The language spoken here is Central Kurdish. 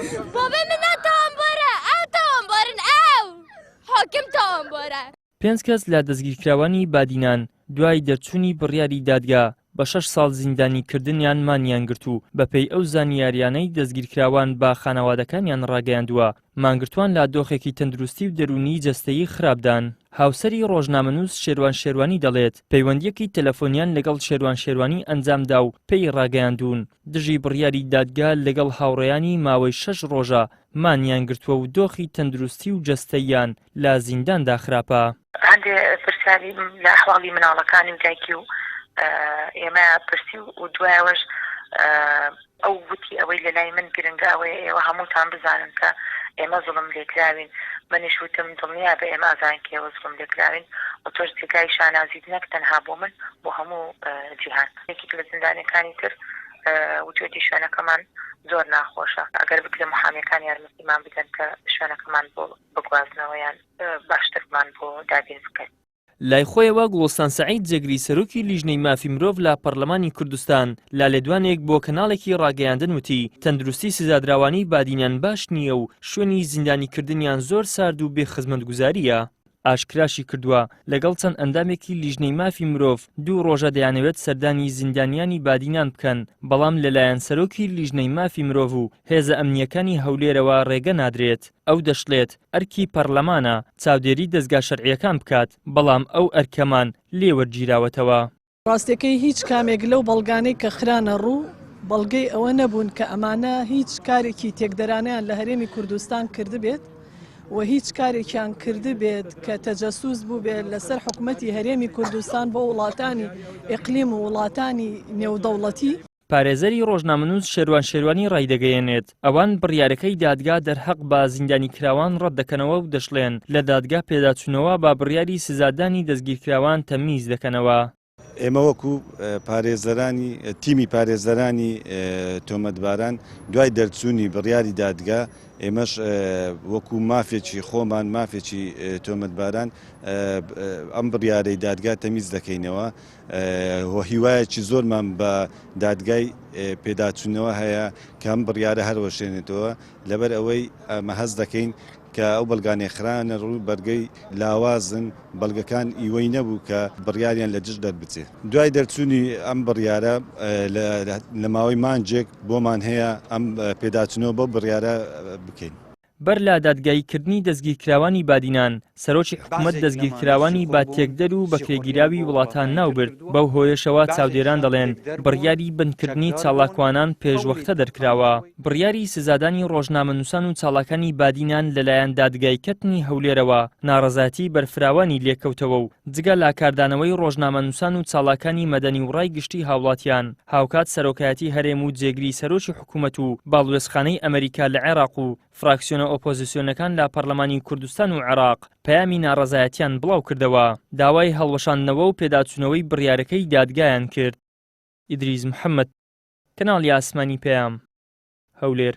بابای من نە تاوانبارە ئەو تاوانبارن ئەو حاکم تاوانبارە. پێنج کەس لە دەستگیرکراوانی بادینان دوای دەرچوونی بڕیاری دادگا بە شەش ساڵ زیندانیکردنیان مانیان گرت و بەپێی ئەو زانیاریانەی دەستگیرکراوان بە خانەوادەکانیان ڕاگەیاندووە، مانگرتووان لە دۆخێکی تەندروستی و دەروونیی جەستەیی خراپدان. هاوسەری ڕۆژنامەنووس شێروان شێروانی دەڵێت، پەیوەندییەکی تەلەفۆنیان لەگەڵ شێروان شێروانی ئەنجامدا و پێی ڕاگەیاندوون، دژی بڕیاری دادگا لەگەڵ هاوڕێیانی ماوەی شەش ڕۆژە مانیان گرتووە و دۆخی تەندروستی و جەستەییان لە زینداندا خراپە. هەندێ پرسیاری لە ئەحواڵی مناڵەکانی و دایکی و ئێمە پرسی و دوایەوەش ئەو وتی ئەوەی لە لای من گرنگە ئەوەیە ئێوە هەمووتان بزانن کە ئێمە زوڵم لێکراوین، منیش وتم دڵنیا بە ئێمە ئەزانین کە ئێوە زوڵم لێکراوین و تۆش جێگای شانازیت نەک تەنها بۆ من بۆ هەموو جیهان. یەکێک لە زیندانیەکانی تر وتوێتی شوێنەکەمان زۆر ناخۆشە ئەگەر بکرێ محامیەکان یارمەتیمان بدەن کە شوێنەکەمان بۆ بگوازنەوە یان باشترمان بۆ دابین بکەن. لای خۆیەوە گوڵستان سەعید جێگری سەرۆکی لیژنەی مافی مرۆڤ لە پەرلەمانی کوردستان لە لێدوانێک بۆ کەناڵێکی ڕاگەیاندن وتی، تەندروستی سزادراوانی بادینان باش نییە و شوێنی زیندانیکردنیان زۆر سارد و بێ خزمەتگوزارییە. ئاشکراشی کردووە، لەگەڵ چەند ئەندامێکی لیژنەی مافی مرۆڤ دوو ڕۆژە دەیانەوێت سەردانی زیندانیانی بادینان بکەن، بەڵام لەلایەن سەرۆکی لیژنەی مافی مرۆڤ و هێزە ئەمنییەکانی هەولێرەوە ڕێگە نادرێت. ئەو دەشڵێت، ئەرکی پەرلەمانە چاودێری دەزگا شەرعییەکان بکات، بەڵام ئەو ئەرکەمان لێ وەرگیراوەتەوە. ڕاستیەکەی هیچ کامێک لەو بەڵگانەی کە خرانە ڕوو بەڵگەی ئەوە نەبوون کە ئەمانە هیچ کارێکی تێکدەرانەیان لە هەرێمی کوردستان کردبێت و هیچ کارێکیان کردبێت کە تەجەسوس بووبێت لەسەر حکومەتی هەرێمی کوردستان بۆ وڵاتانی ئیقلیم و وڵاتانی نێودەوڵەتی. پارێزەری ڕۆژنامەنووس شێروان شێروانی ڕایدەگەیەنێت، ئەوان بڕیارەکەی دادگا دەرهەق بە زیندانیکراوان ڕەتدەکەنەوە و دەشڵێن، لە دادگا پێداچوونەوە بە بڕیاری سزادانی دەستگیرکراوان تەمیز دەکەنەوە. ئێمە وەکو پارێزەرانی تیمی پارێزەرانی تۆمەتباران دوای دەرچوونی بڕیاری دادگا ئێمەش وەکو مافێکی خۆمان مافێکی تۆمەتباران ئەم بڕیارەی دادگا تەمیز دەکەینەوە و هیوایەکی زۆرمان بە دادگای پێداچوونەوە هەیە کە ئەم بڕیارە هەروەشێنێتەوە لەبەر ئەوەی ئەمە هەست دەکەین کە ئەو بەڵگانەی خرانە ڕوو بەرگەی لاوازن، بەڵگەکان ئیوەی نەبوو کە بڕیاریان لە دژ دەربچێت. دوای دەرچوونی ئەم بڕیارە لە ماوەی مانگێک بۆمان هەیە ئەم پێداچوونەوە بەو بڕیارە بکەین. بەر لە دادگاییکردنی دەستگیرکراوانی بادینان، سەرۆکی حکومەت دەستگیرکراوانی بە تێکدەر و بەکرێگیراوی وڵاتان ناوبرد، بەو هۆیەشەوە چاودێران دەڵێن بڕیاری بەندکردنی چالاکوانان پێشوەختە دەرکراوە. بڕیاری سزادانی ڕۆژنامەنووسان و چالاکانی بادینان لەلایەن دادگای کەتنی هەولێرەوە ناڕەزایەتی بەرفراوانی لێکەوتەوە و جگە لە کاردانەوەی ڕۆژنامەنووسان و چالاکانی مەدەنی و ڕای گشتی هاوڵاتیان، هاوکات سەرۆکایەتی هەرێم و جێگری سەرۆکی حکومەت و باڵوێزخانەی ئەمەریکا لە عێراق و فراکسیۆنە ئۆپۆزیسیۆنەکان لە پەرلەمانی کوردستان و عێراق پەیامی ناڕەزایەتیان بڵاوکردەوە، داوای هەڵوەشاندنەوە و پێداچوونەوەی بڕیارەکەی دادگایان کرد. ئیدریس محەمەد، کەناڵی ئاسمانی پەیام، هەولێر.